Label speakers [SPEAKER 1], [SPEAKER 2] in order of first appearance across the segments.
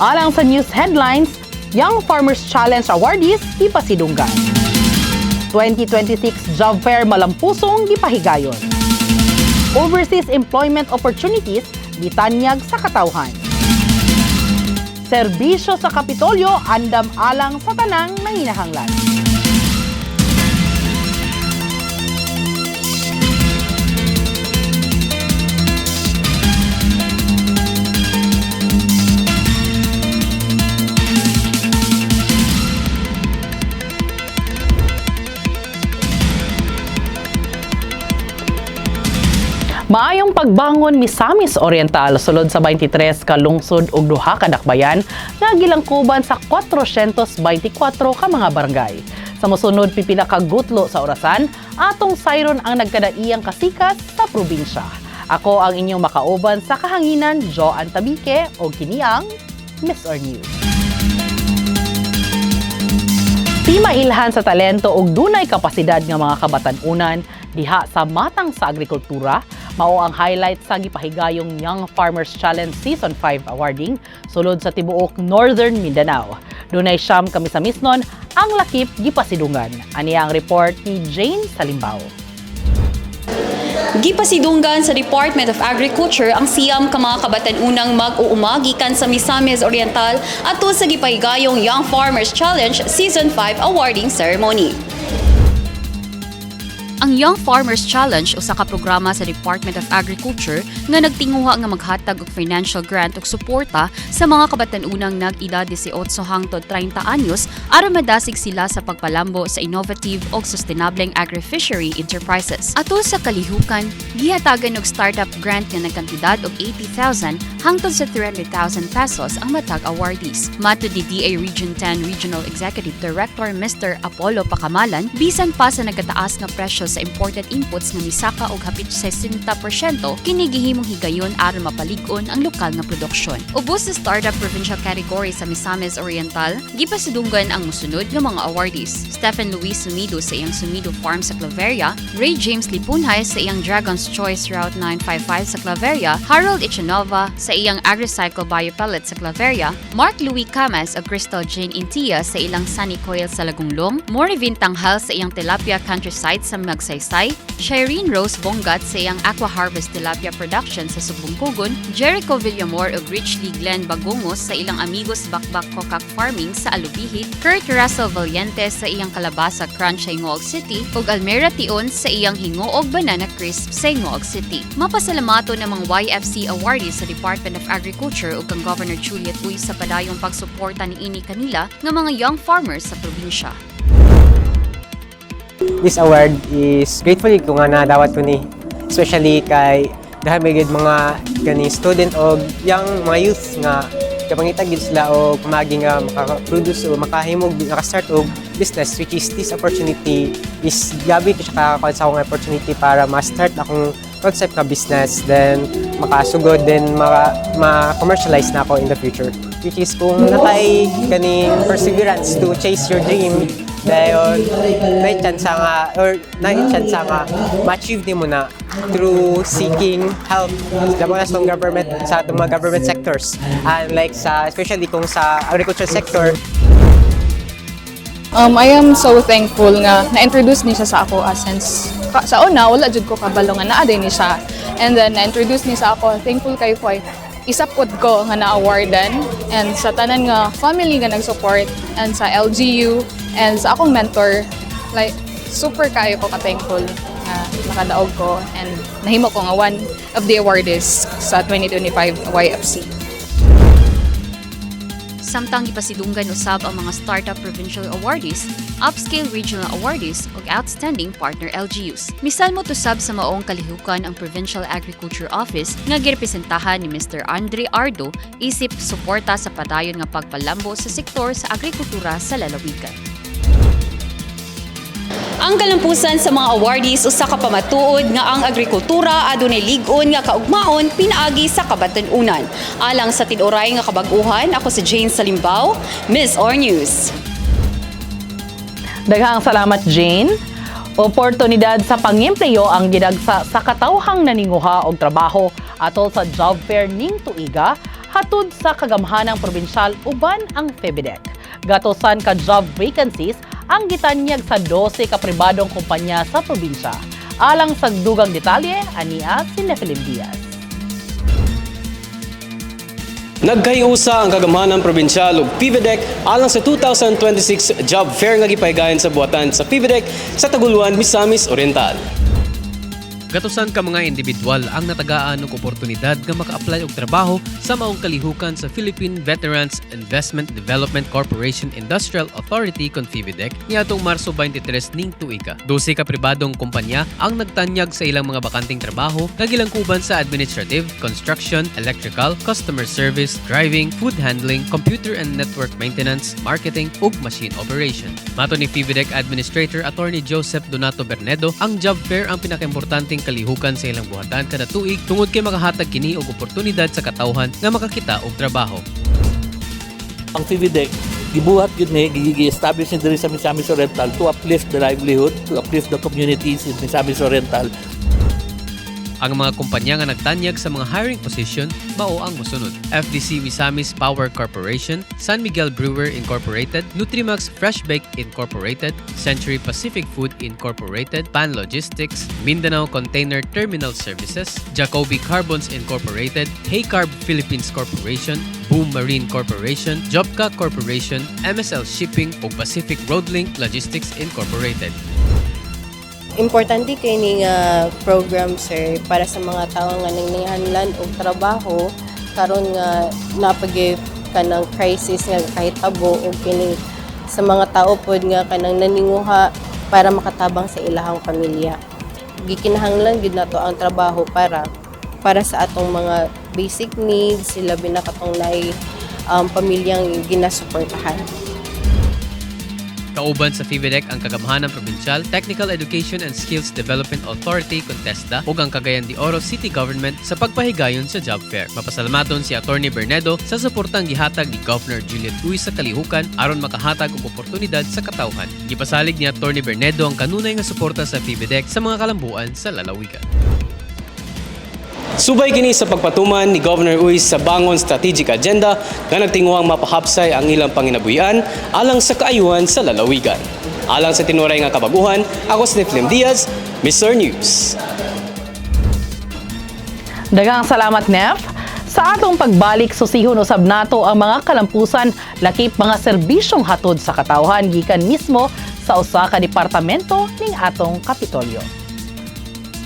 [SPEAKER 1] Alang sa news headlines, Young Farmers Challenge awardees gipasidunggan. 2026 Job Fair Malampusong gipahigayon. Overseas employment opportunities gitanyag sa katawhan. Serbisyo sa Kapitolyo andam alang sa tanang nanginahanglan. Maayong pagbangon, Misamis Oriental, sulod sa 23 ka lungsod ug duha ka dakbayan nga gilangkuban sa 424 ka mga barangay. Sa mosunod pipila ka gutlo sa orasan, atong sayron ang nagkadaiyang kasikas sa probinsya. Ako ang inyong makauban sa kahanginan, Joan Tabique, o kini ang MisOr News. Timailhan sa talento ug dunay kapasidad nga mga kabatan-unan diha sa matang sa agrikultura, mao ang highlight sa gipahigayong Young Farmers Challenge Season 5 awarding sulod sa tibuok Northern Mindanao. Dunay 9 ka Misamisnon ang lakip gipasidungan. Aniya ang report ni Jane Salimbao.
[SPEAKER 2] Gipasidunggan sa Department of Agriculture ang 9 ka mga kabatan-unang mag-uuma gikan sa Misamis Oriental atol sa gipahigayong Young Farmers Challenge Season 5 awarding ceremony. Ang Young Farmers Challenge usa ka programa sa Department of Agriculture nga nagtinguha nga maghatag og financial grant ug suporta sa mga kabatan-unang nag-edad 18 hangtod 30 anyos aron madasig sila sa pagpalambo sa innovative ug sustainableng agri-fishery enterprises. Atol sa kalihukan, gihatagan og startup grant nga nagkantidad og 80,000 hangtod sa 300,000 pesos ang matag awardees. Matud ni DA Region 10 Regional Executive Director Mr. Apollo Pacamalan, bisan pa sa nagkataas nga presyo sa imported inputs nga misaka og hapit 60%, kini gihimong higayon aron mapalig-on ang lokal nga produksyon. Ubos sa startup provincial category sa Misamis Oriental, gipasidunggan ang musunod nga mga awardees: Stephen Luis Sumido sa iyang Sumido Farm sa Claveria, Ray James Lipunhay sa iyang Dragon's Choice Route 955 sa Claveria, Harold Echanova sa iyang AgriCycle Biopellet sa Claveria, Mark Louis Camas ug Crystal Jane Intia sa ilang Sunny Coil sa Lagonglong, Morivin Tanghal sa iyang Tilapia Countryside sa Magsaysay, Shireen Rose Bongat sa iyang Aqua Harvest Tilapia Production sa Sugbong-Kugon, Jericho Villamor ug Richly Glenn Bagongos sa ilang Amigos Bakbak Kokak Farming sa Alubijid, Kurt Russell Valiente sa iyang Kalabasa Crunch sa Gingoog City, ug Almera Tion sa iyang Hingoog Banana Crisp sa Gingoog City. Mapasalamato ng mga YFC awardees sa Department of Agriculture ug kang Governor Juliet Uy sa padayong pagsuporta niini kanila nga mga young farmers sa probinsya.
[SPEAKER 3] This award is gratefully ko nga nadawat ko ni, especially kay dahil may gid mga kani student o young mga youth nga kapangita gid sila og pamaagi nga maka-produce o makahimog, maka-start og business, which is this opportunity is grabe ko siya ka sa akong opportunity para ma-start akong concept ka business, then makasugod, then maka ma-commercialize na ako in the future, which is kung natay kaning perseverance to chase your dream, dayon may chance nga or may chance nga ma-achieve nimo na through seeking help labo na sa government, sa atong mga government sectors, and like sa especially kung sa agriculture sector.
[SPEAKER 4] I am so thankful nga na-introduce ni siya sa ako since sa una wala jud ko kabalo nga naa ni siya. And then na-introduce ni sa ako, thankful kay ko, isa pod ko nga na-awardan, and sa tanan nga family nga nag-support, and sa LGU, and sa akong mentor. Like, super kayo ko ka-thankful nga nakadaog ko and nahimo ko nga one of the awardees sa 2025 YFC.
[SPEAKER 2] Samtang gipasidunggan usab ang mga startup provincial awardees, upscale regional awardees ug outstanding partner LGUs. Misalmo usab sa maong kalihukan ang Provincial Agriculture Office nga girepresentahan ni Mr. Andre Ardo isip suporta sa padayon nga pagpalambo sa sektor sa agrikultura sa lalawigan. Ang kalampusan sa mga awardees usa ka pamatuod nga ang agrikultura adunay lig-on nga kaugmaon pinaagi sa kabatan-unan. Alang sa tinuray nga kabag-uhan, ako si Jane Salimbao, MisOr News.
[SPEAKER 1] Daghang salamat, Jane. Oportunidad sa pangempleyo ang gidagsa sa katawhang naninguha og trabaho atol sa job fair ning tuiga. Hatod sa kagamhanang probinsyal uban ang PHIVIDEC. Gatosan ka job vacancies ang gitanyag sa 12 ka pribadong kumpanya sa probinsya. Alang sa dugang detalye, ania si Nephilim Diaz.
[SPEAKER 5] Nagkayusa ang kagamhanan probinsyal ug PHIVIDEC alang sa 2026 Job Fair nga gipahigayon sa buhatan sa PHIVIDEC sa Taguluan, Misamis Oriental.
[SPEAKER 6] Gatusan ka mga individual ang natagaan og oportunidad nga maka-apply og trabaho sa maong kalihukan sa Philippine Veterans Investment Development Corporation Industrial Authority kon PHIVIDEC niadtong Marso 23 ning tuiga. 12 ka pribadong kumpanya ang nagtanyag sa ilang mga bakanteng trabaho nga gilangkuban sa administrative, construction, electrical, customer service, driving, food handling, computer and network maintenance, marketing ug machine operation. Matod ni PHIVIDEC Administrator Attorney Joseph Donato Bernedo, ang job fair ang pinakaimportanteng kalihukan sa ilang buhatan kada tuig tungod kay makahatag kini og oportunidad sa katawhan nga makakita og trabaho.
[SPEAKER 7] Ang PHIVIDEC, gibuhat gyud ni, gi-establish ni diri sa Misamis Oriental to uplift the livelihood, to uplift the communities in Misamis Oriental.
[SPEAKER 6] Ang mga kumpanya nga nagtanyag sa mga hiring position mao ang mosunod: FDC Misamis Power Corporation, San Miguel Brewer Incorporated, Nutrimax Fresh Bake Incorporated, Century Pacific Food Incorporated, Pan Logistics, Mindanao Container Terminal Services, Jacoby Carbons Incorporated, Haycarb Philippines Corporation, Boom Marine Corporation, Jobka Corporation, MSL Shipping ug Pacific Roadlink Logistics Incorporated.
[SPEAKER 8] Importante kay ni nga program, sir, para sa mga tawo nga nanginahanglan og trabaho karon nga napagi kanang crisis nga kahitabo, og kining sa mga tao pod nga kanang naninguha para makatabang sa ilahang pamilya. Gikinahanglan gyud nato ang trabaho para sa atong mga basic needs, labi na katong naay pamilyang ginasuportahan.
[SPEAKER 6] Kauban sa PHIVIDEC ang Kagamhanan Provincial Technical Education and Skills Development Authority kon TESDA ug ang Cagayan de Oro City Government sa pagpahigayon sa job fair. Mapasalamaton si Attorney Bernedo sa suportang gihatag ni Governor Juliet Uy sa kalihukan aron makahatag og oportunidad sa katawhan. Gipasalig ni Attorney Bernedo ang kanunay nga suporta sa PHIVIDEC sa mga kalambuan sa lalawigan.
[SPEAKER 5] Subay kini sa pagpatuman ni Governor Uy sa Bangon Strategic Agenda nga nagtinguhang mapahapsay ang ilang panginabuhian alang sa kaayuhan sa lalawigan. Alang sa tinuray nga kabaguhan, ako si Neflim Diaz, Mr. News.
[SPEAKER 1] Daghang salamat, Nef. Sa atong pagbalik, susihon usab nato ang mga kalampusan lakip mga serbisyong hatod sa katawhan gikan mismo sa usa ka departamento ning atong Kapitolyo.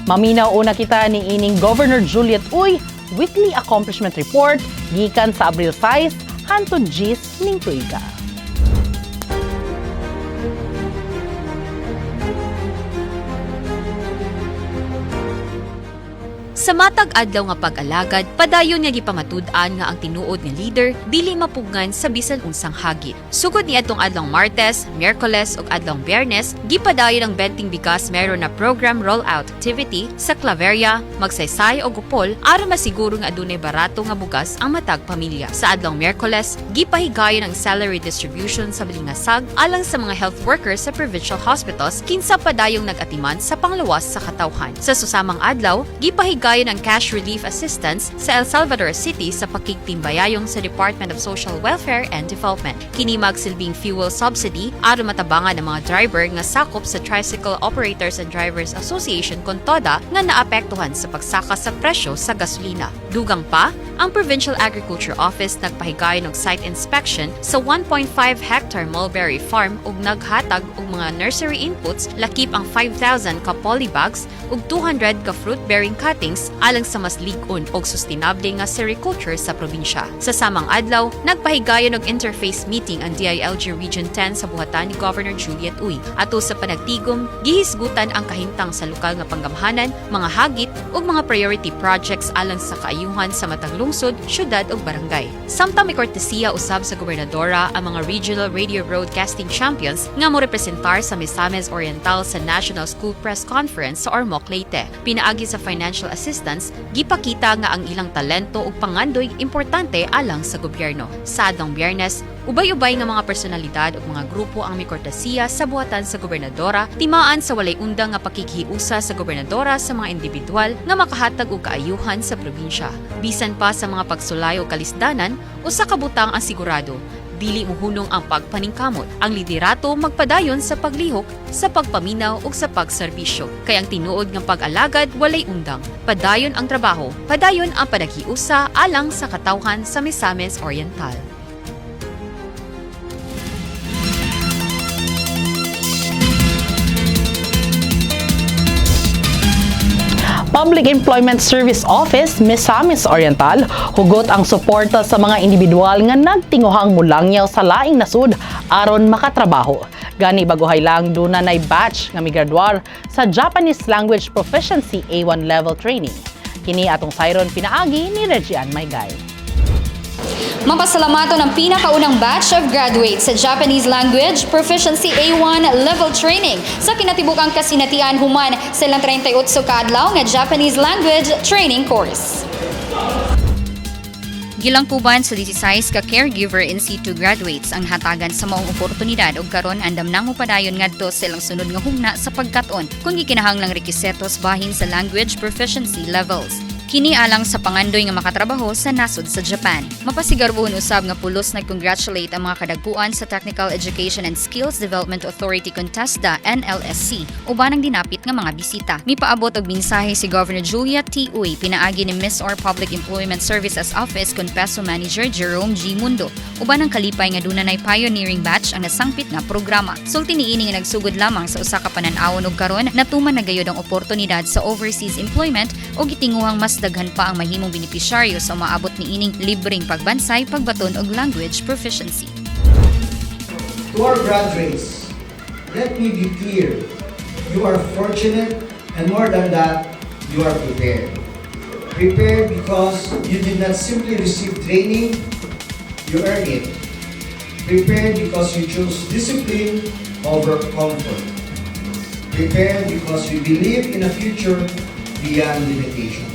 [SPEAKER 1] Maminaw una kita ni ining Governor Juliet Uy Weekly Accomplishment Report gikan sa Abril 6 hantod 10 ning tuiga.
[SPEAKER 2] Sa matag adlaw nga pag-alagad, padayon nga gipamatud-an nga ang tinuod nga leader dili mapugngan sa bisan unsang hagit. Sugod ni adtong adlong Martes, Miyerkules ug adlong Biyernes, gipadayon ang Benteng Bigas Meron na program rollout activity sa Claveria, Magsaysay ug Opol aron masiguro nga adunay barato nga bugas ang matag pamilya. Sa adlong Miyerkules, gipahigayon ang salary distribution sa Balingasag alang sa mga health workers sa provincial hospitals kinsa padayong nag-atiman sa panglawas sa katawhan. Sa susamang adlaw, gipahigayon ang cash relief assistance sa El Salvador City sa pakigtimbayayong sa Department of Social Welfare and Development. Kini magsilbing fuel subsidy aron matabangan ang mga driver nga sakop sa Tricycle Operators and Drivers Association kon TODA nga naapektuhan sa pagsaka sa presyo sa gasolina. Dugang pa, ang Provincial Agriculture Office nagpahigayon og site inspection sa 1.5 hectare mulberry farm ug naghatag og mga nursery inputs lakip ang 5,000 ka polybags ug 200 ka fruit-bearing cuttings alang sa mas lig-on og sustainable nga sericulture sa probinsya. Sa samang adlaw, nagpahigayon og interface meeting ang DILG Region 10 sa buhatan ni Governor Juliet Uy. Ato sa panagtigom, gihisgutan ang kahimtang sa lokal nga panggamhanan, mga hagit ug mga priority projects alang sa kaayuhan sa matag lungsod, syudad ug barangay. Samtang may kortesiya usab sa gobernadora ang mga regional radio broadcasting champions nga mo representar sa Misamis Oriental sa National School Press Conference sa Ormoc, Leyte. Pinaagi sa financial assistance assistants gipakita nga ang ilang talento ug pangandoy importante alang sa gobyerno. Sa adlong Biyernes, ubay-ubay nga mga personalidad ug mga grupo ang mikortesiya sa buhatan sa gobernadora, timaan sa walay undang nga pakikihiusa sa gobernadora sa mga individual nga makahatag og kaayuhan sa probinsya. Bisan pa sa mga pagsulay o kalisdanan, usa ka butang ang sigurado, dili muhunong ang pagpaningkamot. Ang liderato magpadayon sa paglihok, sa pagpaminaw ug sa pagserbisyo. Kay ang tinuod nga pag-alagad walay undang. Padayon ang trabaho, padayon ang panaghiusa alang sa katawhan sa Misamis Oriental.
[SPEAKER 1] Public Employment Service Office, Misamis Oriental, hugot ang suporta sa mga individual nga nagtinguhang mulangyaw sa laing nasud aron makatrabaho. Gani baguhay lang duna nay batch nga migraduar sa Japanese Language Proficiency A1 level training. Kini atong sayron pinaagi ni Regian Maygay.
[SPEAKER 9] Mapasalamaton ang pinakaunang batch of graduates sa Japanese Language Proficiency A1 Level Training sa kinatibukang kasinatian human sa ilang 38 kaadlaw nga Japanese Language Training Course. Gilangkuban sa 16 ka caregiver in situ graduates ang hatagan sa maong oportunidad ug karon andam nang mopadayon ngadto sa ilang sunod nga hugna sa pagkat-on kung gikinahanglang requisitos bahin sa language proficiency levels. Kini alang sa pangandoy nga makatrabaho sa nasod sa Japan. Mapasigarbuhon usab nga pulos nag-congratulate ang mga kadagkuan sa Technical Education and Skills Development Authority kon TESDA NLSC uban ang dinapit nga mga bisita. Mipaabot og mensahe si Governor Julia T. Uy pinaagi ni MisOr Public Employment Services Office kon PESO Manager Jerome G. Mundo uban ang kalipay nga duna nay pioneering batch ang nasangpit nga programa. Sulti niini nga nagsugod lamang sa usa ka panan-awon ug karon natuman na gayud ang oportunidad sa overseas employment ug gitinguhang mas daghan pa ang mahimong benepisyaryo sa umaabot niining libreng pagbansay, pagbaton og language proficiency.
[SPEAKER 10] To our graduates, let me be clear. You are fortunate, and more than that, you are prepared. Prepared because you did not simply receive training, you earned it. Prepared because you chose discipline over comfort. Prepared because you believe in a future beyond limitations.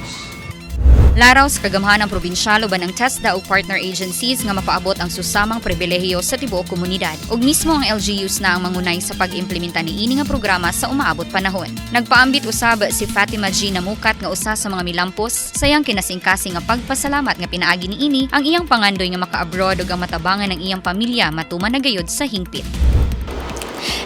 [SPEAKER 9] Laraw sa kagamhanan probinsyal uban ang TESDA ug partner agencies nga mapaabot ang susamang pribilehiyo sa tibuok komunidad. Ug mismo ang LGUs na ang mangunay sa pag-implementa niini nga programa sa umaabot panahon. Nagpaambit usab si Fatima G. Namukat nga usa sa mga milampos sa iyang kinasingkasing nga pagpasalamat nga pinaagi niini ang iyang pangandoy nga maka-abroad ug ang matabangan ng iyang pamilya matuman na gayud sa hingpit.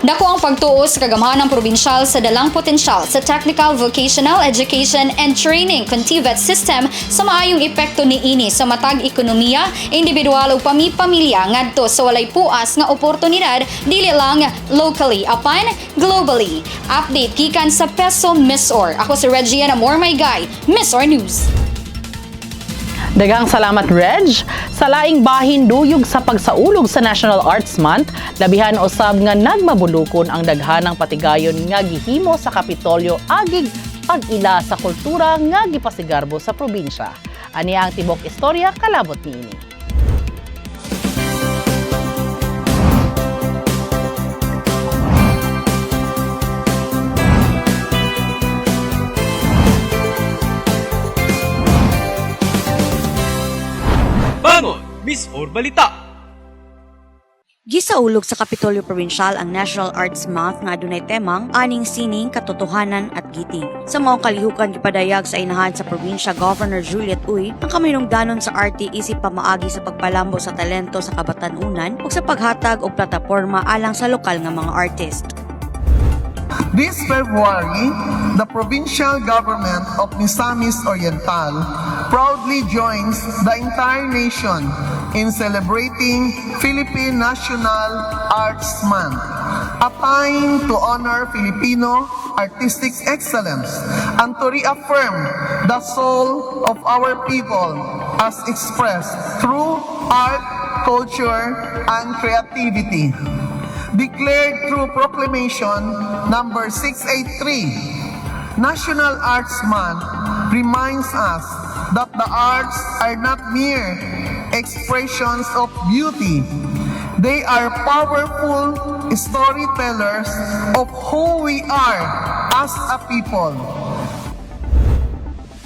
[SPEAKER 9] Dako ang pagtuo sa kagamhanang probinsyal sa dalang potensyal sa Technical Vocational Education and Training kon TVET system sa maayong epekto niini sa matag ekonomiya, individual ug pamipamilya ngadto sa walay puas nga oportunidad dili lang locally apan globally. Update gikan sa Peso MisOr. Ako si Regiana Amor Maygay, MisOr News.
[SPEAKER 1] Daghang salamat, Reg. Sa laing bahin, duyog sa pagsaulog sa National Arts Month, labihan usab nga nagmabulukon ang daghanang patigayon nga gihimo sa Kapitolyo agig pag-ila sa kultura nga gipasigarbo sa probinsya. Ani ang tibok istorya kalabot niini.
[SPEAKER 5] Bangon, MisOr Balita!
[SPEAKER 11] Gisaulog sa Kapitolyo Provincial ang National Arts Month nga adunay temang aning sining, katotohanan at giting. Sa maong kalihukan, gipadayag sa inahan sa probinsya Governor Juliet Uy ang kaminungdanon sa arte isip pamaagi sa pagpalambo sa talento sa kabatanunan ug sa paghatag og plataporma alang sa lokal nga mga artist.
[SPEAKER 12] This February, the provincial government of Misamis Oriental proudly joins the entire nation in celebrating Philippine National Arts Month, a time to honor Filipino artistic excellence and to reaffirm the soul of our people as expressed through art, culture, and creativity. Declared through Proclamation number 683, National Arts Month reminds us that the arts are not mere expressions of beauty. They are powerful storytellers of who we are as a people.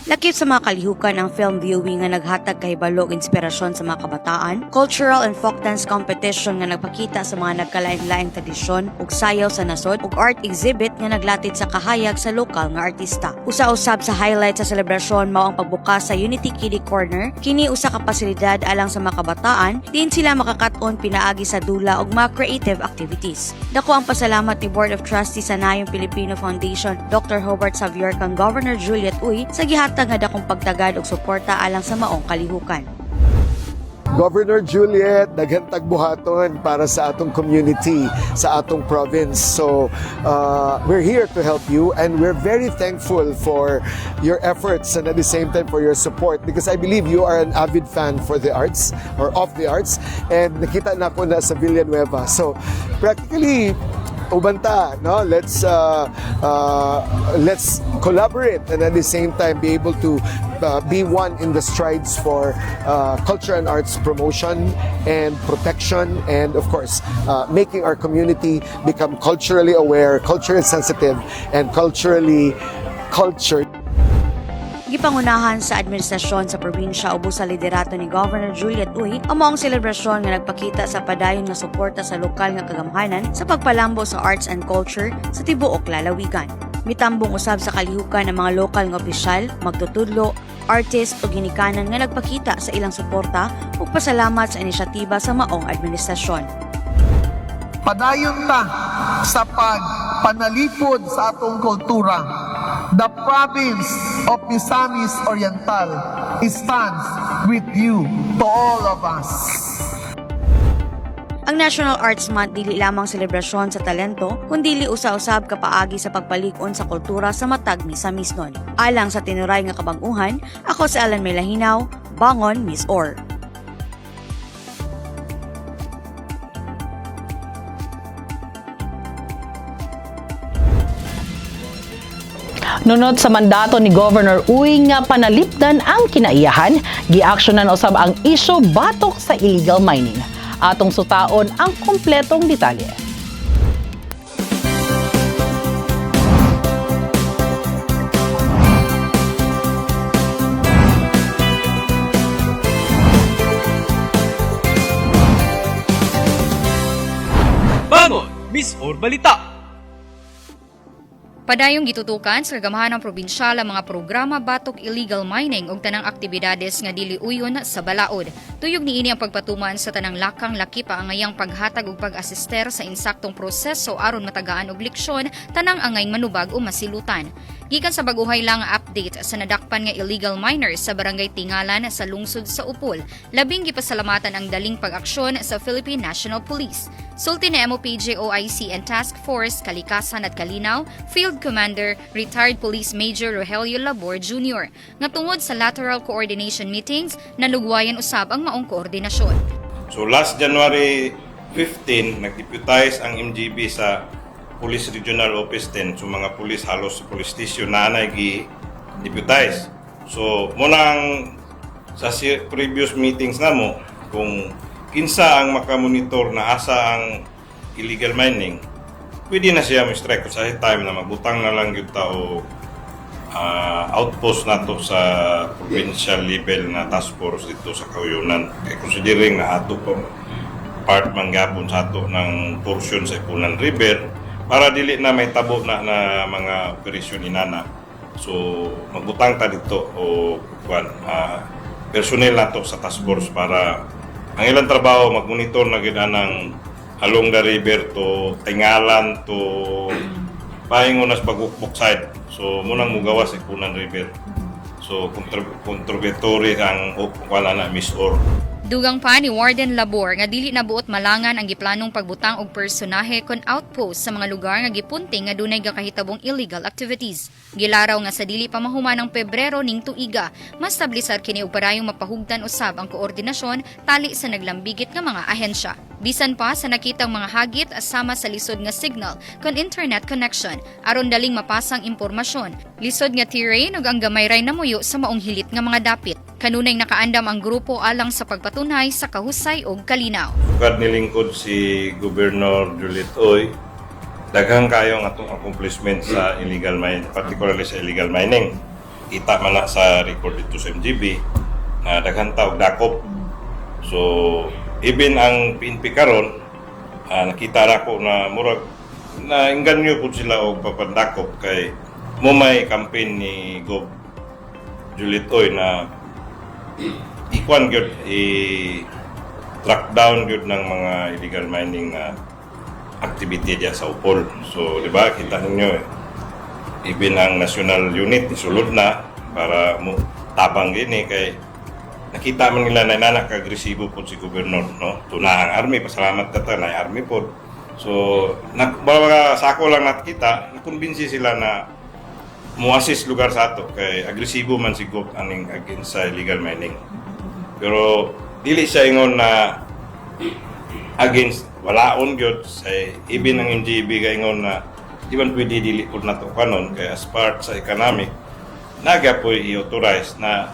[SPEAKER 11] Lakip sa mga kalihukan ang film viewing nga naghatag kahibalo ug inspirasyon sa mga kabataan, cultural and folk dance competition nga nagpakita sa mga nagkalain-laing tradisyon ug sayaw sa nasod, ug art exhibit nga naglatid sa kahayag sa lokal nga artista. Usa-usab sa highlight sa selebrasyon mao ang pagbukas sa Unity Kiddie Corner. Kini usa ka pasilidad alang sa mga kabataan diin sila makakaton pinaagi sa dula ug mga creative activities. Dako ang pasalamat ni Board of Trustees sa Nayong Filipino Foundation Dr. Hobart Xavier kang Governor Juliet Uy sa gihatag nga dakong pagtagad ug suporta alang sa maong kalihukan.
[SPEAKER 13] Governor Juliet, daghan tag buhaton para sa atong community, sa atong province. So, we're here to help you and we're very thankful for your efforts and at the same time for your support because I believe you are an avid fan for the arts or of the arts and nakita nako na sa Villanueva. So, practically, uban ta, no? Let's collaborate and at the same time be able to be one in the strides for culture and arts promotion and protection and, of course, making our community become culturally aware, culturally sensitive and culturally cultured.
[SPEAKER 11] Gipangunahan sa administrasyon sa probinsya ubos sa liderato ni Governor Juliet Uy ang maong selebrasyon nga nagpakita sa padayon nga suporta sa lokal nga kagamhanan sa pagpalambo sa arts and culture sa tibuok lalawigan. Mitambong usab sa kalihukan ang mga lokal nga opisyal, magtutudlo, artist o ginikanan nga nagpakita sa ilang suporta ug pasalamat sa inisyatiba sa maong administrasyon.
[SPEAKER 12] Padayon ta sa pagpanalipod sa atong kultura. The province of Misamis Oriental stands with you, to all of us.
[SPEAKER 11] Ang National Arts Month dili lamang selebrasyon sa talento, kundi usa-usab kapaagi sa pagpalig-on sa kultura sa matag Misamisnon. Alang sa tinuray nga kabag-uhan, ako si Alan Melahinaw, Bangon, MisOr.
[SPEAKER 1] Nunot sa mandato ni Governor Uy nga panalipdan ang kinaiyahan, giaksyonan usab ang isyu batok sa illegal mining. Atong sutaon ang kompletong detalye.
[SPEAKER 5] Bangon, MisOr Balita!
[SPEAKER 9] Padayong gitutukan sa kagamahanang probinsyal ang mga programa batok illegal mining ug tanang aktibidades nga dili uyon sa balaod. Tuyog niini ang pagpatuman sa tanang lakang lakip ang angayang paghatag ug pag-asister sa insaktong proseso aron matagaan og leksyon tanang angay manubag o masilutan. Gikan sa baguhay lang nga update sa nadakpan nga illegal miners sa barangay Tingalan sa lungsod sa Opol, labing gipasalamatan ang daling pag-aksyon sa Philippine National Police. Sulti ni MOPJ OIC and Task Force Kalikasan at Kalinaw, Field Commander, retired Police Major Rogelio Labor Jr. nga tungod sa lateral coordination meetings, nalugwayan usab ang maong koordinasyon.
[SPEAKER 14] So last January 15, nag-deputize ang MGB sa Police Regional Office 10. So mga police, halos sa police station na gi-deputize. So munang sa previous meetings namo kung kinsa ang makamonitor na asa ang illegal mining, pwede na siya mo-strike sa time na magbutang na lang gyud ta og outpost nato sa provincial level na task force dito sa Kauyunan. Kay considering na ato pa part man gapon sa ato ng portion sa Iponan River para dili na may tabo na na mga operasyon inana. So magbutang ta dito o kuan personnel nato sa task force para ang ilang trabaho magmonitor na gid anang along the river to Tingalan to pahingon nas Bagukbuk side. So munang mugawas sa Iponan River. So contributory ang wala na MisOr.
[SPEAKER 9] Dugang pa ni Warden Labor nga dili na buot malangan ang giplanong pagbutang og personahe kon outpost sa mga lugar nga gipunting nga dunay gakahitabong illegal activities. Gilaraw nga sa dili pa mahuman ang Pebrero ning tuiga, mas stabilisar kini og parayong mapahugtan usab ang koordinasyon tali sa naglambigit nga mga ahensya. Bisan pa sa nakitang mga hagit sama sa lisod nga signal kon internet connection aron daling mapasang impormasyon. Lisod nga terrain ug ang gamay ray namuyo sa maong hilit nga mga dapit. Kanunay nakaandam ang grupo alang sa pagpatunay sa kahusay ug kalinaw.
[SPEAKER 14] Sukad nilingkod si Governor Juliet Uy, daghang kayo ang atong accomplishment sa illegal mining, particularly sa illegal mining. Kita man na sa record dito sa MGB na daghan ta og dakop. So even ang PNP karon, nakita ra ko na murag na inganyo pud sila og papandakop kay mo may campaign ni Gov Juliet Uy na ikuan gyud, i track down gyud ng mga illegal mining na activity diya sa Opol. So, di ba, kita ninyo eh, even ang national unit isulod na para mo tabang gini kay nakita man nila na nana ka-agresibo po si gobernador, no? Tuna ang army, pasalamat ka ta na army po. So, na, mga sako lang nakita, nakumbinsi sila na mo-assist lugar sa ato kay agresibo man si Gov aning against sa illegal mining. Pero dili siya ingon na against, walaon gyud sa even ang MGB kay ingon na di man pwede dili pud nato kanon kay as part sa economic naga po i-authorize na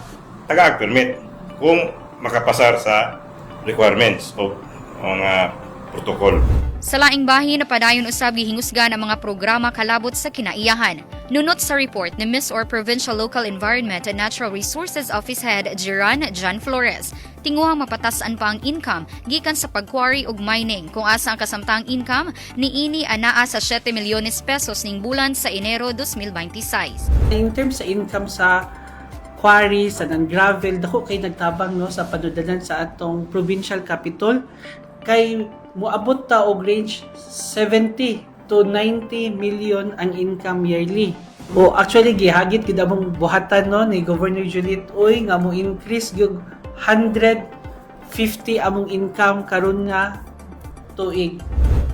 [SPEAKER 14] tagaag permit kung makapasar sa requirements o mga protocol.
[SPEAKER 9] Sa laing bahin na padayon usab gihingusgan ang mga programa kalabot sa kinaiyahan. Nunot sa report ni MisOr Provincial Local Environment and Natural Resources Office Head Jiran John Flores. Tinguhang mapatasan pa ang income gikan sa pagquarry ug mining kung asa ang kasamtang income niini anaa sa 7 milyones pesos ning bulan sa Enero 2026.
[SPEAKER 15] In terms sa income sa quarry, sa non-gravel, dako kay nagtabang, no, sa panudanan sa atong provincial capital kay moabot ta og range 70 to 90 million ang income yearly. O actually gihagit gid among buhatan, no, ni Governor Juliet Uy nga mo increase gyud 150 among income karon nga tuig.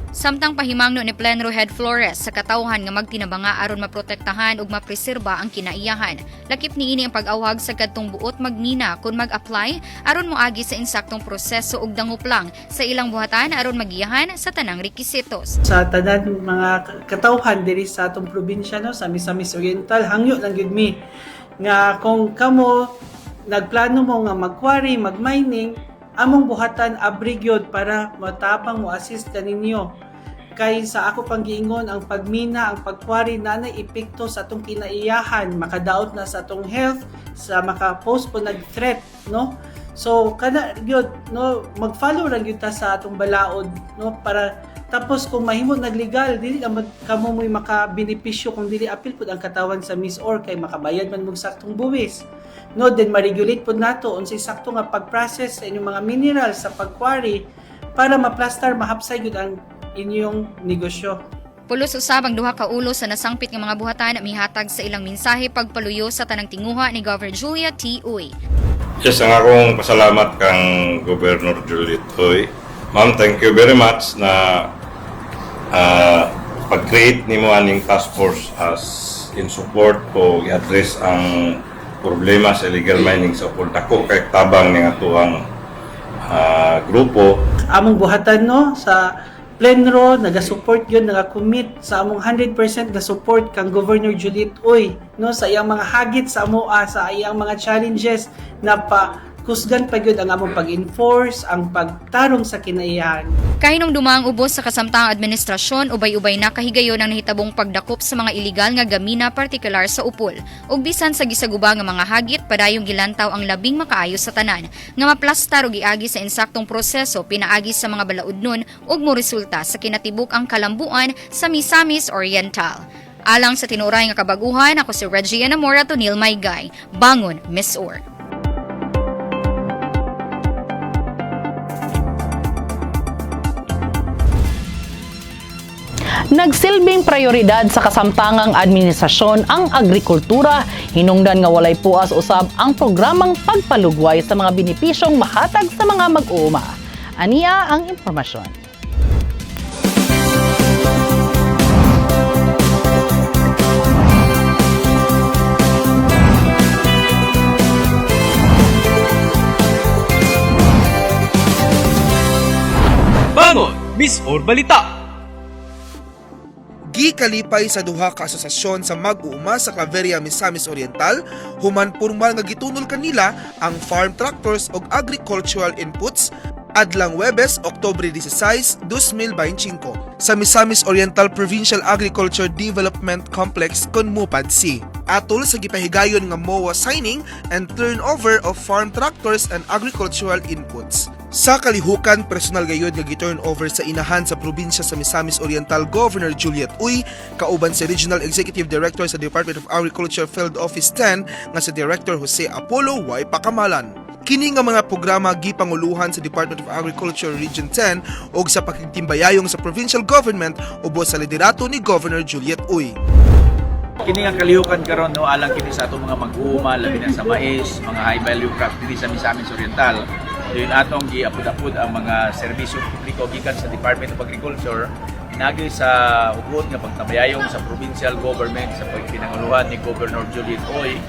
[SPEAKER 9] Samtang pahimangno ni Plenro Head Flores sa katawhan nga magtinabanga aron maprotektahan ug mapreserba ang kinaiyahan. Lakip niini ang pag-awhag sa kadtong buot magmina kung mag-apply aron moagi sa insaktong proseso ug dangop lang sa ilang buhatan aron magiyahan sa tanang rekisitos.
[SPEAKER 15] Sa tanan mga katawhan diri sa atong probinsya, no, sa Misamis Oriental, hangyo lang gyud mi nga kung kamo nagplano mo nga magquarry, magmining, among buhatan abri gyud para matapang mo assist kaninyo kay sa ako pang giingon, ang pagmina, ang pagkwari na epekto sa atong kinaiyahan, makadaot na sa atong health, sa maka-post po nag-threat, no? So kana gyud, no, mag-follow ra gyud ta sa atong balaod, no, para tapos kung mahimo naglegal, dili ka kamo mo'y makabenepisyo kung dili apil pud ang katawan sa MisOr kay makabayad man mong saktong buwis. No, then ma-regulate pud nato unsay sakto nga pag-process sa inyong mga minerals sa pagkwari para maplastar, mahapsay gyud ang inyong negosyo.
[SPEAKER 9] Pulos usab ang duha ka ulo sa nasangpit nga mga buhatan mihatag sa ilang mensahe pagpaluyo sa tanang tinguha ni Governor Juliet T. Uy.
[SPEAKER 14] Yes, ang akong pasalamat kang Governor Juliet Uy. Ma'am, thank you very much na pag-create nimo aning task force as in support o i-address ang problema sa illegal mining sa Opol. Dako kay tabang ning atuang grupo.
[SPEAKER 15] Among buhatan, no, sa Plenro naga-support yun, naga-commit sa among 100% na support kang Governor Juliet Uy, no, sa iyang mga hagit sa amoa, sa iyang mga challenges na pa kusgan pa gyud ang among pag-enforce, ang pagtarong sa kinaiyahan.
[SPEAKER 9] Kahinumdumang ubos sa kasamtang administrasyon, ubay-ubay na kahigayon ang nahitabong pagdakop sa mga iligal nga gamina, partikular sa Opol. Ug bisan sa gisaguba nga mga hagit, padayong gilantaw ang labing makaayo sa tanan nga maplastar ug iagi sa insaktong proseso pinaagi sa mga balaudnon ug moresulta sa kinatibuk ang kalambuan sa Misamis Oriental. Alang sa tinuray nga kabaguhan, ako si Reggie Enamora Tonil Maygay. Bangon, MisOr.
[SPEAKER 1] Nagsilbing prioridad sa kasamtangang administrasyon ang agrikultura, hinungdan nga walay puas usab ang programang pagpalugway sa mga benepisyong mahatag sa mga mag-uuma. Ania ang impormasyon.
[SPEAKER 5] Bangon, MisOr Balita!
[SPEAKER 16] Gikalipay sa duha ka asosasyon sa mag-uuma sa Claveria, Misamis Oriental human pormal nga gitunol kanila ang farm tractors ug agricultural inputs. Adlang Webes, Oktubre 16, 2025 sa Misamis Oriental Provincial Agriculture Development Complex, Kunmupad C. Atol sa gipahigayon nga MOA signing and turnover of farm tractors and agricultural inputs. Sa kalihukan, personal gayud nga gi-turn over sa inahan sa probinsya sa Misamis Oriental, Governor Juliet Uy, kauban si Regional Executive Director sa Department of Agriculture Field Office 10 nga si Director Jose Apollo Y. Pakamalan. Kini nga mga programa gipanguluhan sa Department of Agriculture Region 10 ug sa pakigtimbayayong sa provincial government ubos sa liderato ni Governor Juliet Uy.
[SPEAKER 17] Kini nga kalihukan karon, no, alang kini sa atong mga mag-uuma, labi na sa mais, mga high value crops dinhi sa Misamis Oriental. Yun atong giapod-apod ang mga serbisyo publiko gikan sa Department of Agriculture inagi sa hugot nga pagtabayayong sa provincial government sa pagpinanguluhan ni Governor Juliet Uy,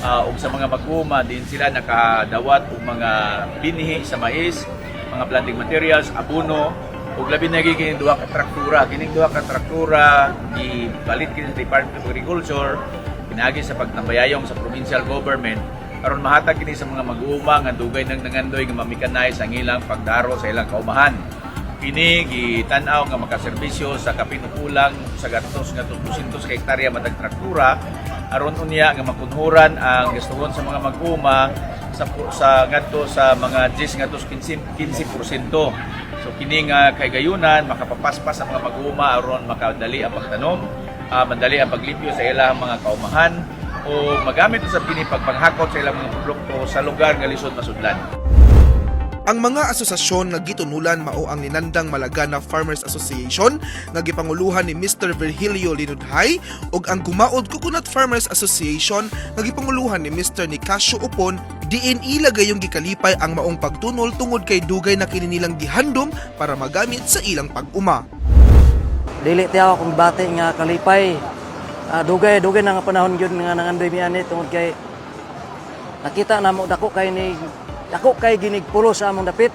[SPEAKER 17] ug sa mga mag-uuma din sila nakadawat og mga binhi sa mais, mga planting materials, abono, ug labi na gyud kining duha ka traktura. Kining duha ka traktura gipalit kini sa Department of Agriculture pinaagi sa pagtambayayong sa provincial government aron mahatag kini sa mga mag-uuma nga dugay nang nangandoy nga ma-mechanize ang ilang pagdaro sa ilang kaumahan. Kini gitan-aw nga makaserbisyo sa kapin kulang sa gatos nga 200 ka hektarya matag traktura aron unya nga makunhuran ang gastuhon sa mga mag-uuma sa ngadto sa mga 10 ngadto 15 15%. So kini nga kahigayunan makapapaspas ang mga mag-uuma aron makadali ang pagtanom, madali ang paglimpyo sa ilang mga kaumahan o magamit usab kini pagpanghakot sa ilang mga produkto sa lugar nga lisod masudlan.
[SPEAKER 16] Ang mga asosasyon nga gitunulan mao ang Linandang Malagana Farmers Association nga gipanguluhan ni Mr. Virgilio Linudhay ug ang Gumaod Coconut Farmers Association nga gipanguluhan ni Mr. Nicasio Upon, diin ila gayong gikalipay ang maong pagtunol tungod kay dugay na kini nilang gihandom para magamit sa ilang pag-uma.
[SPEAKER 18] Dili tiyaw akong bati nga kalipay. Dugay dugay na nga panahon gyud nga nangandoy mi ani tungod kay nakita namo dako kay ginig pulo sa among dapit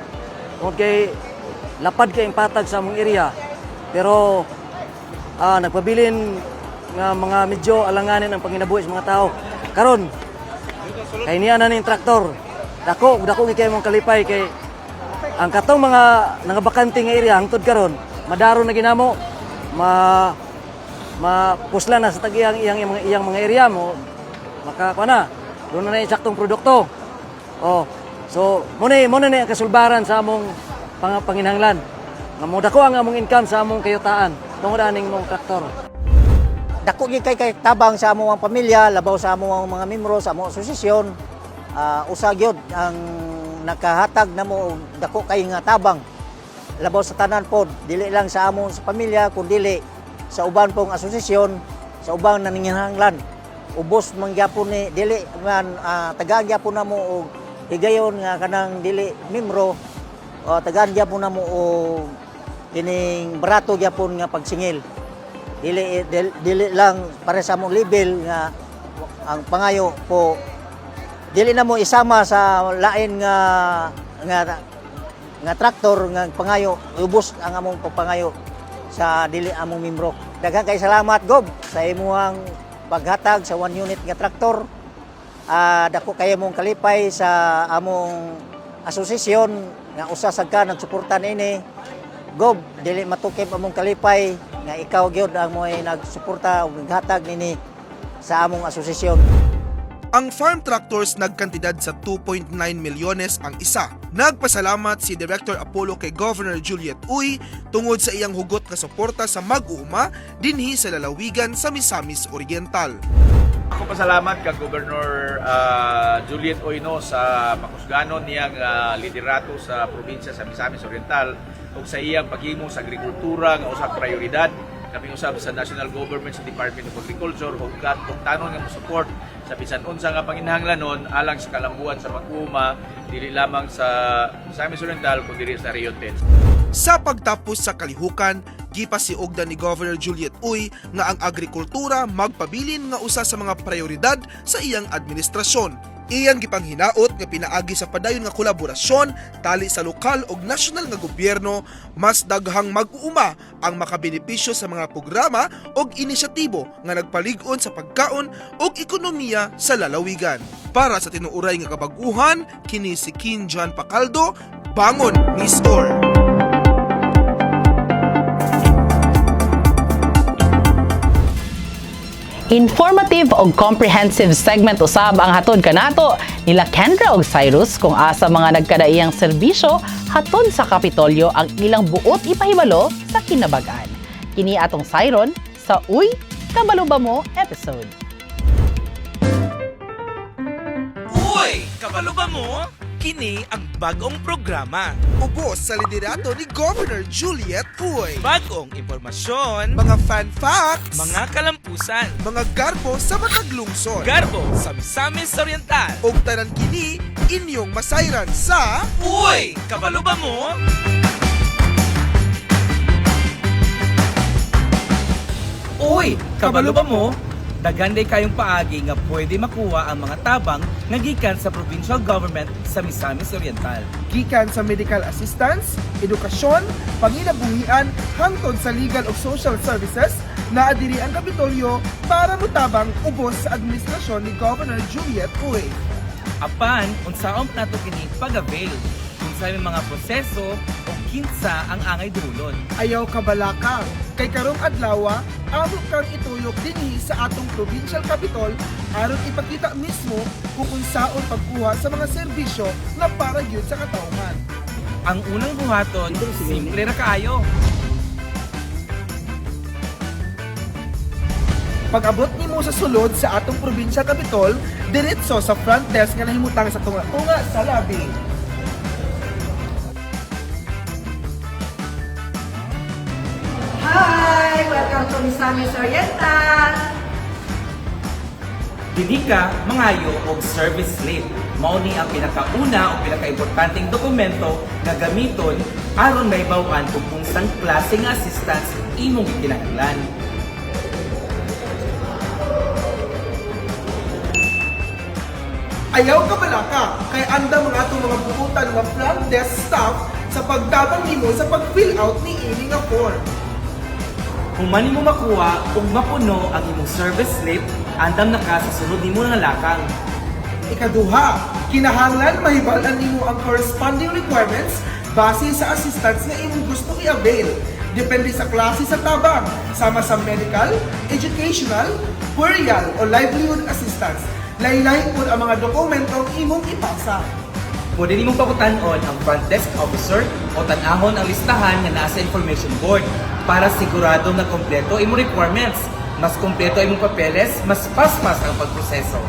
[SPEAKER 18] tungod kay lapad kay ang patag sa among area, pero nagpabilin nga mga medyo alanganin ang panginabuhi sa mga tao. Karon kay niya na ning traktor, dako dako gyud kay mong kalipay kay ang katong mga nangabakante nga area hangtod karon madaro na ginamo, ma mapusla na sa tagiyang iyang iyang, iyang mga area mo makakuha na doon na na saktong produkto. Oh, so mo na ang kasulbaran sa among panginhanglan nga mo dako ang among income sa among kayutaan tungod aning mong traktor.
[SPEAKER 10] Dako gyud kay tabang sa among pamilya, labaw sa among mga membro sa among asosasyon. Usa gyud ang nakahatag namo og dako kay nga tabang labaw sa tanan pod, dili lang sa among sa pamilya kun dili sa uban pong asosasyon, sa ubang nanginahanglan. Ubos man gyapon ni, dili man tagaan gyapon namo og higayon nga kanang dili membro, tagaan gyapon namo og kining barato gyapon nga pagsingil, dili dili, dili lang para sa among level nga ang pangayo po, dili na mo isama sa lain nga nga nga traktor nga pangayo. Ubos ang among pagpangayo sa dili among membro. Daghan kay salamat, Gob, sa imuhang paghatag sa one unit nga traktor. Dako kay mong kalipay sa among asosasyon nga usa sad ka nagsuporta niini. Gob, dili matukib among kalipay nga ikaw gyud ang mo'y nagsuporta ug naghatag nini sa among asosasyon.
[SPEAKER 16] Ang farm tractors nagkantidad sa 2.9 milyones ang isa. Nagpasalamat si Director Apollo kay Governor Juliet Uy tungod sa iyang hugot nga suporta sa mag-uuma dinhi sa lalawigan sa Misamis Oriental.
[SPEAKER 17] Ako pasalamat kay Governor Juliet Uy, no, sa makusganon niyang liderato sa probinsya sa Misamis Oriental ug sa iyang paghimo sa agrikultura nga usa ka prioridad kami usab sa national government, sa Department of Agriculture, ug tanon nga mo support sa bisan unsa nga panginahanglanon alang sa kalambuan sa mag-uuma dili lamang sa Misamis Oriental kundi sa Region 10.
[SPEAKER 16] Sa pagtapos sa kalihukan, gipasiugdan ni Governor Juliet Uy nga ang agrikultura magpabilin nga usa sa mga prioridad sa iyang administrasyon. Iyang gipanghinaot nga pinaagi sa padayon nga kolaborasyon tali sa lokal ug nasyonal nga gobyerno, mas daghang mag-uuma ang makabenepisyo sa mga programa ug inisyatibo nga nagpalig-on sa pagkaon ug ekonomiya sa lalawigan. Para sa tinuuray nga kabag-uhan, kini si King John Pacaldo. Bangon MisOr.
[SPEAKER 1] Informative og comprehensive segment usab ang hatod kanato nila Kendra og Cyrus kung asa mga nagkadaiyang serbisyo hatod sa Kapitolyo ang ilang buot ipahibalo sa kinabag-an. Kini atong sayron sa Uy, Kabalo Ba Mo episode.
[SPEAKER 19] Uy! Kabalo ba mo? Kini ang bagong programa.
[SPEAKER 16] Ubos sa liderato ni Governor Juliet Uy.
[SPEAKER 19] Bagong impormasyon,
[SPEAKER 16] mga fun facts,
[SPEAKER 19] mga kalampusan,
[SPEAKER 16] mga garbo sa matag lungsod,
[SPEAKER 19] garbo sa Misamis Oriental.
[SPEAKER 16] Og tanan kini inyong masayran sa
[SPEAKER 19] Uy! Kabalo ba mo? Uy! Kabalo ba mo? Daghan day kayong paagi nga pwede makuha ang mga tabang nga gikan sa provincial government sa Misamis Oriental.
[SPEAKER 16] Gikan sa medical assistance, edukasyon, panginabuhian, hangtod sa legal ug social services, naa diri ang Kapitolyo para motabang ubos sa administrasyon ni Governor Juliet Uy.
[SPEAKER 19] Apan, unsaon nato kini pag-avail, unsa may mga proseso o kinsa ang angay dulon.
[SPEAKER 16] Ayaw kabalaka, kay karong adlaw, amo kang ituyok dinhi sa atong provincial capital aron ipakita mismo kung unsaon pagkuha sa mga serbisyo nga para gyud sa katawhan.
[SPEAKER 19] Ang unang buhaton, simple ra kaayo.
[SPEAKER 16] Pag-abot nimo sa sulod sa atong provincial capital, diretso sa front desk nga nahimutang sa tunga-tunga sa lobby.
[SPEAKER 20] Hi! Welcome to Misamis Oriental!
[SPEAKER 19] Dili ka mangayo og service slip. Mao ni ang pinakauna o pinakaimportanteng dokumento nga gamiton aron mahibaw-an kung unsang klase nga assistance imong gikinahanglan.
[SPEAKER 16] Ayaw kabalaka, kay andam ang atong mga buutan nga front desk staff sa pagtabang nimo sa pag-fill out ni ini nga form.
[SPEAKER 19] Kung man nimo makuha ug mapuno ang imong service slip, andam na ka sa sunod nimo nga lakang.
[SPEAKER 16] Ikaduha, kinahanglan mahibal-an nimo ang corresponding requirements base sa assistance nga imong gusto i-avail. Depende sa klase sa tabang, sama sa medical, educational, burial o livelihood assistance. Lahi-lahi pod ang mga dokumentong imong ipasa.
[SPEAKER 19] Pwede nimong pakutan-on ang front desk officer o tan-ahon ang listahan nga naa sa information board para sigurado nga kompleto imong requirements. Mas kompleto imong papeles, mas paspas ang pagproseso.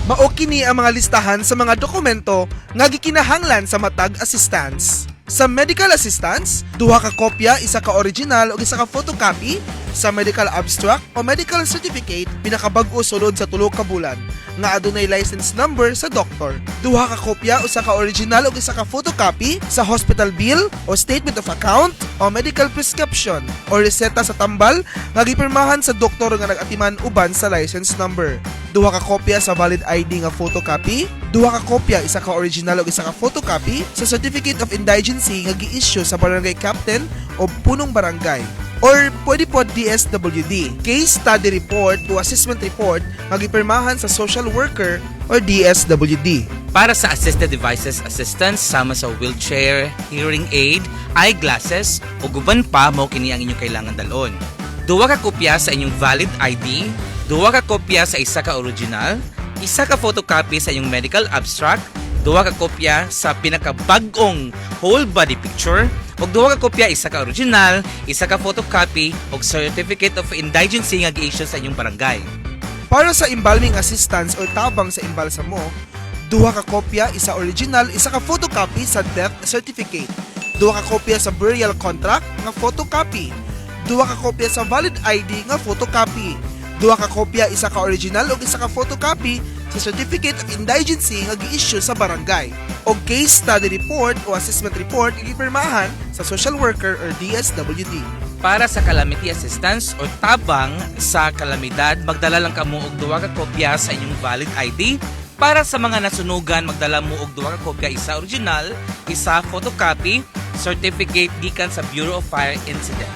[SPEAKER 16] Mao kini ang mga listahan sa mga dokumento nga gikinahanglan sa matag assistance. Sa medical assistance, duha ka kopya, isa ka original ug isa ka photocopy. Sa medical abstract o medical certificate, pinakabag-o sulod sa 3 ka bulan nga adunay license number sa doktor. Duha ka kopya, usa ka original ug isa ka photocopy sa hospital bill o statement of account o medical prescription o reseta sa tambal nga gipirmahan sa doktor nga nag-atiman uban sa license number. Duha ka kopya sa valid ID nga photocopy, duha ka kopya, isa ka original ug isa ka photocopy sa certificate of indigency nga gi-issue sa barangay captain o punong barangay or pwede po DSWD. Case study report o assessment report nga gipirmahan sa social worker or DSWD.
[SPEAKER 19] Para sa assisted devices assistance sama sa wheelchair, hearing aid, eyeglasses ug uban pa, mao kini ang inyong kailangan dalon. Duha ka kopya sa inyong valid ID, duha ka kopya sa isa ka original, isa ka photocopy sa inyong medical abstract, duha ka kopya sa pinakabag-ong whole body picture, ug duha ka kopya, isa ka original, isa ka photocopy ug certificate of indigency nga gi-issue sa inyong barangay.
[SPEAKER 16] Para sa embalming assistance o tabang sa embalsamo, duha ka kopya, isa original, isa ka photocopy sa death certificate. Duha ka kopya sa burial contract nga photocopy. Duha ka kopya sa valid ID nga photocopy. Duha ka kopya, isa ka original ug isa ka photocopy sa certificate of indigency nga gi-issue sa barangay. O case study report o assessment report nga gipirmahan sa social worker or DSWD.
[SPEAKER 19] Para sa calamity assistance o tabang sa kalamidad, magdala lang kamo og duha ka kopya sa inyong valid ID. Para sa mga nasunugan, magdala mo og duha ka kopya, isa original, isa photocopy, certificate gikan sa Bureau of Fire Incident.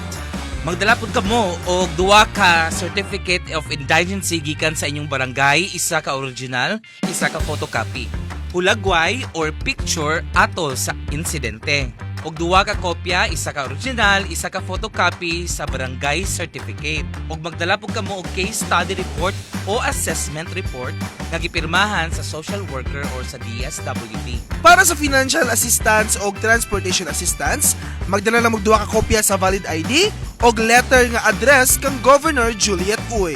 [SPEAKER 19] Magdala pud kamo og duha ka certificate of indigency gikan sa inyong barangay, isa ka original, isa ka photocopy. Hulagway or picture atol sa insidente. Og duha ka kopya, isa ka original, isa ka photocopy sa barangay certificate. Og magdala pud kamo og case study report o assessment report nga gipirmahan sa social worker or sa DSWD.
[SPEAKER 16] Para sa financial assistance o transportation assistance, magdala lang og duha ka kopya sa valid ID og letter nga address kang Governor Juliet Uy.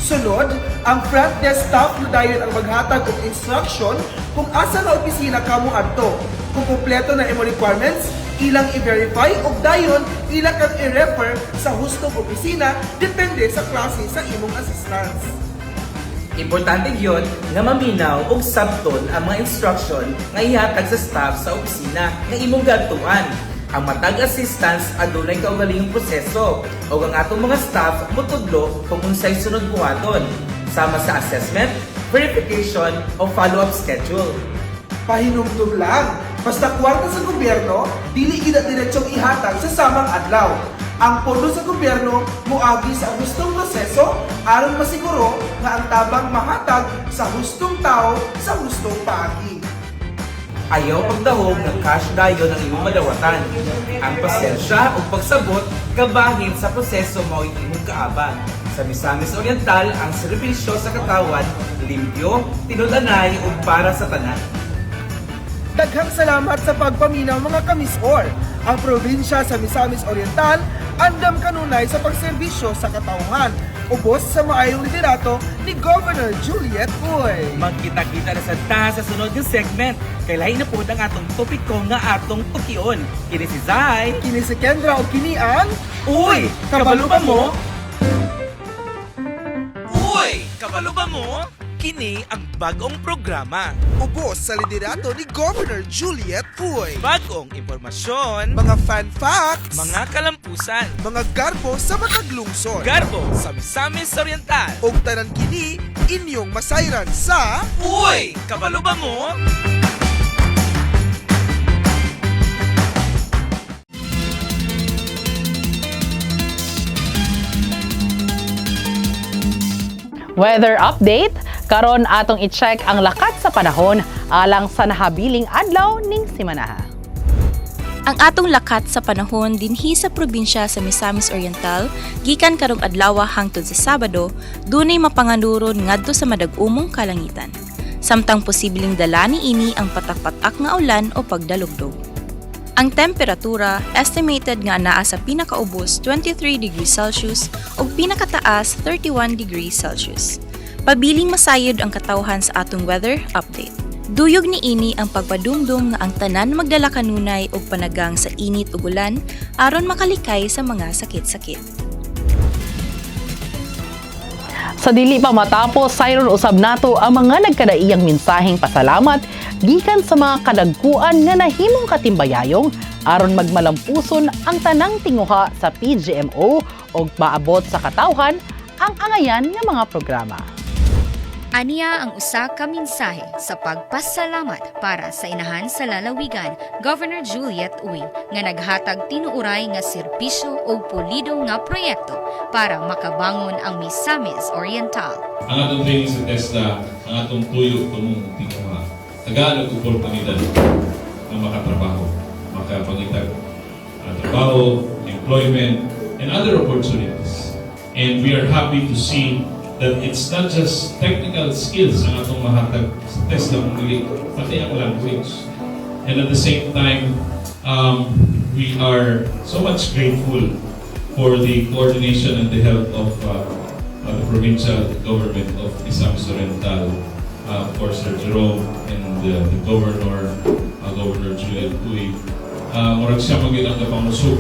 [SPEAKER 16] Sunod, ang front desk staff na dayon ang maghatag og instruction kung asa nga opisina kamo adto. Kung kumpleto na imo requirements, ilang i-verify ug dayon ila kang i-refer sa hustong opisina depende sa klase sa imong assistance.
[SPEAKER 19] Importante gyud nga maminaw og sabton ang mga instruction nga ihatag sa staff sa opisina nga imong gadtuan. Ang matag assistance adunay kaugalingong proseso ug ang atong mga staff motudlo kung unsay sunod buhaton sama sa assessment, verification o follow-up schedule.
[SPEAKER 16] Pahinumdum lang, basta kwarta sa gobyerno, dili gid diretsong ihatag sa samang adlaw. Ang pondo sa gobyerno moagi sa hustong proseso aron masiguro nga ang tabang mahatag sa hustong tao sa hustong paagi.
[SPEAKER 19] Ayaw pagdahom ng cash dayon ang imong madawatan. Ang pasensya ug pagsabot kabahin sa proseso mao'y imong kaabang. Sa Misamis Oriental, ang serbisyo sa katawhan limpyo, tinud-anay ug para sa tanan.
[SPEAKER 16] Daghang salamat sa pagpaminaw, mga kamisor. Ang probinsya sa Misamis Oriental andam kanunay sa pagserbisyo sa katawhan. Ubos sa maayong liderato ni Governor Juliet Uy.
[SPEAKER 19] Magkita-kita na sad ta sa sunod nga segment. Kay lahi na pod ang atong topiko nga atong tukion. Kini si Zai.
[SPEAKER 16] Kini si Kendra o kini ang
[SPEAKER 19] Uy! Kabalo ba mo? Uy! Kabalo ba mo? Kini ang bagong programa.
[SPEAKER 16] Ubos sa liderato ni Governor Juliet Uy.
[SPEAKER 19] Bagong impormasyon,
[SPEAKER 16] mga fun facts,
[SPEAKER 19] mga kalampusan,
[SPEAKER 16] mga garbo sa matag lungsod.
[SPEAKER 19] Garbo sa Misamis Oriental.
[SPEAKER 16] Og tanan kini inyong masayran sa
[SPEAKER 19] Uy! Kabalo ba mo?
[SPEAKER 1] Weather update, karon atong i-check ang lakat sa panahon alang sa nahabiling adlaw ning simanaha.
[SPEAKER 21] Ang atong lakat sa panahon dinhi sa probinsya sa Misamis Oriental gikan karong adlaw hangtod sa Sabado, dunay mapanganuron ngadto sa madag-umong kalangitan. Samtang posibleng dala niini ang patak-patak nga ulan o pagdalugdog. Ang temperatura estimated nga naa sa pinakaubos 23 degrees Celsius ug pinakataas 31 degrees Celsius. Pabiling masayod ang katawhan sa atong weather update. Duyog niini ang pagpadumdum nga ang tanan magdala kanunay og panagang sa init ug ulan aron makalikay sa mga sakit-sakit.
[SPEAKER 1] Sa dili pa matapos, sayron usab nato ang mga nagkadaiyang mensaheng pasalamat gikan sa mga kadagkuan nga nahimong katimbayayong aron magmalampuson ang tanang tinguha sa PGMO ug maabot sa katawhan ang angayan nga mga programa.
[SPEAKER 9] Aniya ang usa ka mensahe sa pagpasalamat para sa inahan sa lalawigan, Governor Juliet Uy, nga naghatag tinuuray nga serbisyo o pulido nga proyekto para makabangon ang Misamis Oriental.
[SPEAKER 22] Ang atong training sa TESDA, ang atong tuyo tumong tinguha. Tagaan og oportunidad na makatrabaho, makapangitag trabaho, employment, and other opportunities. And we are happy to see that it's not just technical skills ang atong mahatag sa TESDA, kundi pati ang language. And at the same time, we are so much grateful for the coordination and the help of the provincial government of Misamis Oriental, of course, Sir Jerome and the governor, Governor Juliet Uy. Murag siya man gyud ang kapangusog.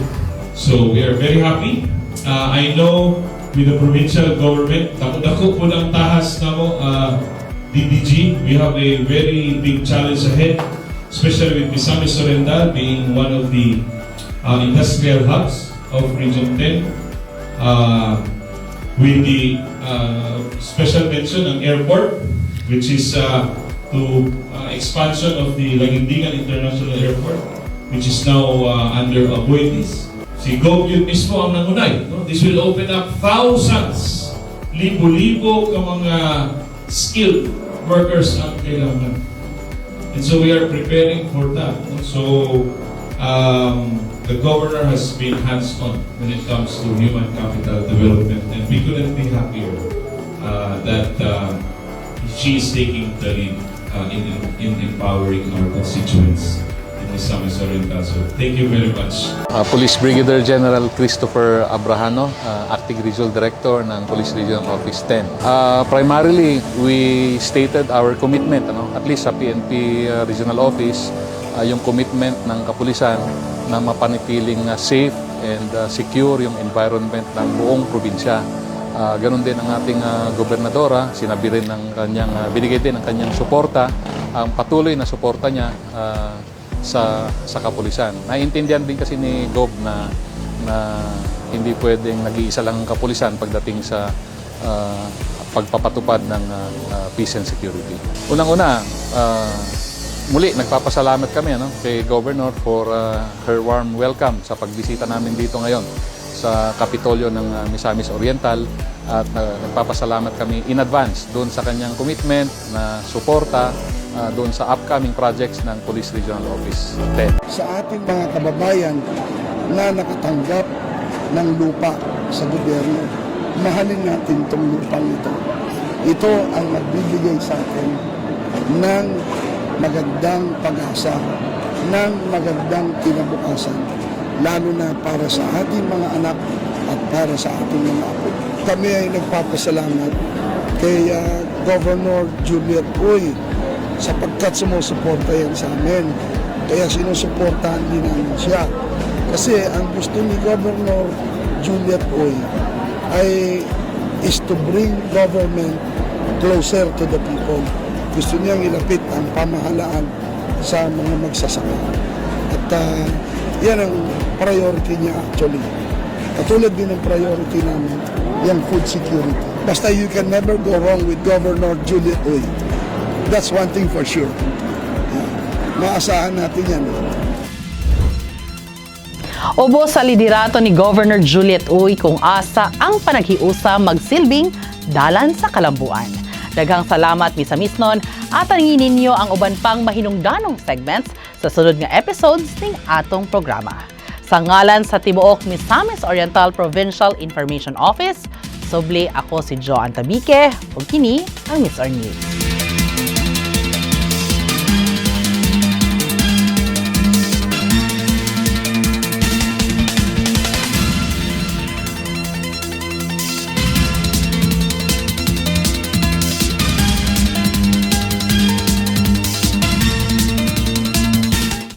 [SPEAKER 22] So we are very happy. I know with the provincial government, dako-dako pod ang tahas namo, DDG, we have a very big challenge ahead, especially with Misamis Oriental being one of the industrial hubs of Region 10. With the special mention ang airport, which is to expansion of the Laguindingan International Airport, which is now under Aboitiz. Si Gov yun mismo ang nangunay. No? This will open up thousands, libo-libo ka mga skilled workers ang kailangan. And so we are preparing for that, no? So the governor has been hands-on when it comes to human capital development, and we couldn't be happier that she is taking the lead in empowering our constituents in Misamis Oriental. So thank you very much.
[SPEAKER 3] Police Brigadier General Christopher Abrahano, Acting Regional Director ng Police Regional Office 10. Primarily, we stated our commitment, ano, at least sa PNP Regional Office, yung commitment ng kapulisan na mapanatiling safe and secure yung environment ng buong probinsya. Ganon din ang ating gobernadora, sinabi rin ng kanyang, binigay din ang kanyang suporta, ang patuloy na suporta niya sa kapulisan. Naiintindihan din kasi ni Gob na hindi pwedeng nag-iisa lang ang kapulisan pagdating sa pagpapatupad ng peace and security. Unang-una, muli nagpapasalamat kami, ano, kay Governor for her warm welcome sa pagbisita namin dito ngayon sa Kapitolyo ng Misamis Oriental at nagpapasalamat kami in advance doon sa kanyang commitment na suporta doon sa upcoming projects ng Police Regional Office 10.
[SPEAKER 4] Sa ating mga kababayan na nakatanggap ng lupa sa gobyerno, mahalin natin itong lupang ito. Ito ang magbibigay sa atin ng magandang pag-asa, ng magandang kinabukasan, lalo na para sa ating mga anak at para sa ating mga apo. Kami ay nagpapasalamat kay Governor Juliet Uy sapagkat sumusuporta yan sa amin. Kaya sinusuportahan din namin siya. Kasi ang gusto ni Governor Juliet Uy ay is to bring government closer to the people. Gusto niyang ilapit ang pamahalaan sa mga magsasaka. At yan ang priority niya actually. Katulad din ng priority namin, yung food security. Basta you can never go wrong with Governor Juliet Uy. That's one thing for sure. Yeah. Maasahan natin yan.
[SPEAKER 1] Ubos sa liderato ni Governor Juliet Uy kung asa ang panaghiusa magsilbing dalan sa kalambuan. Daghang salamat, Misamisnon, at taningin ninyo ang uban pang mahinungdanong segments sa sunod nga episodes ning atong programa. Sa ngalan sa tibuok Misamis Oriental Provincial Information Office, subli, ako si Joan Tabique ug kini ang MisOr News.